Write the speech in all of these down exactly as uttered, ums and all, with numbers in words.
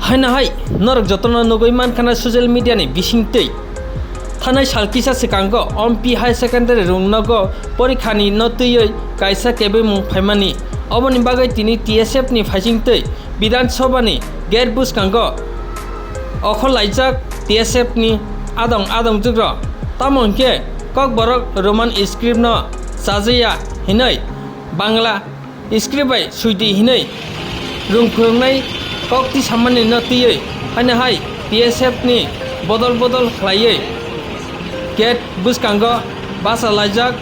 Haino hai norok jotono nugwi mankha na social media ni bisingtwi. Thanai sal kisa swkango Ompi High Secondary rungnogo porikhani no twiwi kaisa kebengmung phaimani. Oboni bagwi tini T S F ni phaisingtwi Bidhan Sabha ni gate bwskango okhorlaijak T S F ni adong adong jugrok. Tamo hinkhe Kokborok Roman script no chajaya hinwi Bangla script bai swidi hinwi rung phwrwngnai kok tisamani no twiwi haino hai T S F ni bodol bodol khlaiwi gate bwskango bachalaijak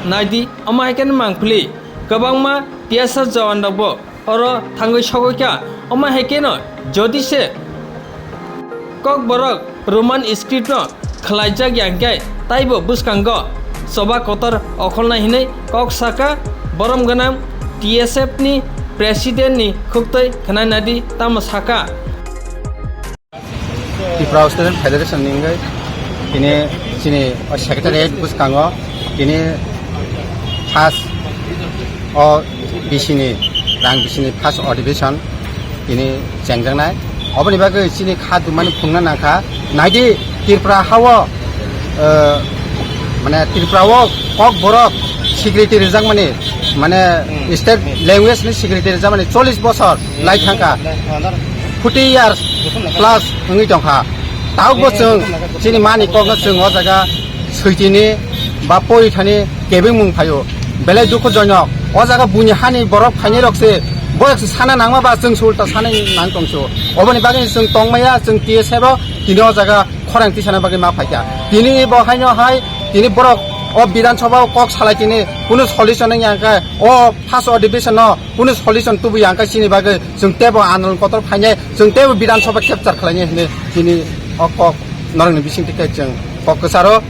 naidi. Omo hai khe no mangpili kwbangma T S F jawan rok bo oro thangwi sogwi kha. Omo hai khe no jodi se Kokborok Roman script no khwlaijak ya hwnkhe taibo bwskango choba kotor okholnai hinwi kok saka borom gwnang T S F ni president ni khuktwi khwnai nadi tamo saka. Tripura Student Federation ni wngwi tini chini o secretariat bwskango tini first o B C ni rang B C ni first admission tini chengjaknai. Oboni bagwi chini kha dumani phungna nangkha. Naidi Tripura hao, eh, mane Tripura o Kokborok secretary rijak mani, mane state language ni secretary rijak mani chollish bosor lai thangkha. Forty years plus wngwi tongkha. Tabukbo chwng chini mani kokno chwng o jaga switini ba porithani kebengmung phaio. Belai dukhujonok. O jaga buini hani borok phainai rok se, boyok se sana nangma ba chwng se ulta sana nang tongso. Oboni bagwi chwng tongmaya, chwng T S F o tini o jaga khorang tisana bagwi ma phaikha. Tini bo haino hai, tini borok o Bidhan Sabha o kok salai tini kunu solution wngya khe o first admission no kunu solution tubu ya khe chini bagwi chwng tebo andolon kotor phainai, chwng tebo Bidhan Sabha capture khlainai hinwi tini o kok norokni bisingtwi khe chwng kok kwcharo.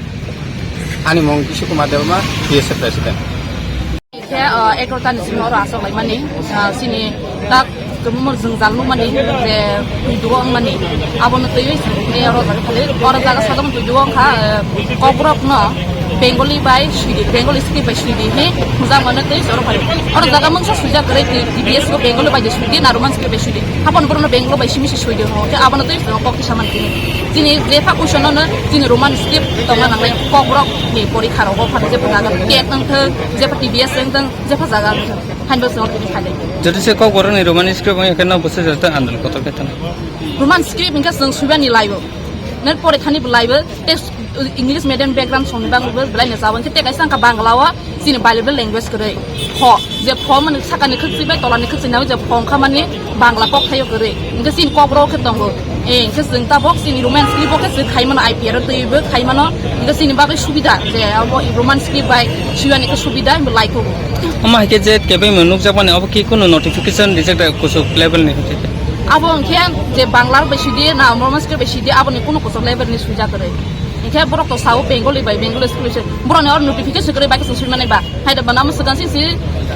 Ani mung Kishore Kumar Debbarma, T S F president. Khe, ah, egaroh ta ni simi oro aswk laimani, ah, chini tak kwbangma jwngjal nukmani je twi dugo wngmani, abono twiwi se oro jaga khali oro jaga sadok twi dugo wngkha, ah, Kokborok no Bengali bai swidi, Bengali script bai swidi hinwi hwnjakmano tei se oro phai oro jaga mungsa swijak kwrwi twi T B S bo Bengali bai de swidi na Roman script bai swidi, hapan borokno Bengali bai simi se swidi hwnwi khe abono twiwi se kok kisa man tini chini jepha question no chini Roman script tongna nangnai Kokborok ni porikha rogo phano jepha jaga ket wngthok, jepha T B S wngthok, jepha jaga wngthok. Haino chwng tini khailai. Jodi se Kokborok ni Roman script wngya khe no bwswk jora tei andolon kotor khe thangna. Roman script hwnkhe chwng swibani laibo. Nang pore thani bo laibo. Tei English medium background songni bagwi bo belai no jabo. Hwnkhe tei kaisa wngkha Bangla o chini bilingual language kwrwi. Pho. Je pho mani sakani khwchwi bai tolani khwchwi nang je pho wngkha mani Bangla kokthaio kwrwi. Hwnkhe chini Kokborok khe tongo. Eh, hwnkhe chwng tabok chini Roman script bo khe chwng khai mano, I P R o twiwi bo khai mano. Hwnkhe chini bagwi subida je abo Roman script bai swibani khe subida bo lai kho. Omo hai khe je kebengmung nukjakmani, obo ki kunu notification rijak da kuchuk level ni? Abo hwnkhe je Bangla rok bai swidi na Roman script bai swidi, aboni kunu kuchuk level ni swijak kwrwi. Hwnkhe borok to sao Bengali bai Bengali script se. Borokni oro notification kwrwi bai khe chwng swimani ba. Hai da bana mwswkang sing si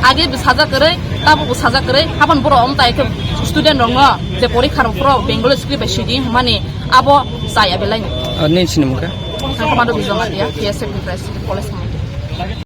age bo sajak kwrwi, tabuk bo sajak kwrwi. Hapan borok omo tai khe student rokno je porikha rok phuru Bengali script bai swidi hwnmani abo chaya belai. Ah, nini sinimung kha? Ang Komando Bijamatia, T S F ni president, college committee.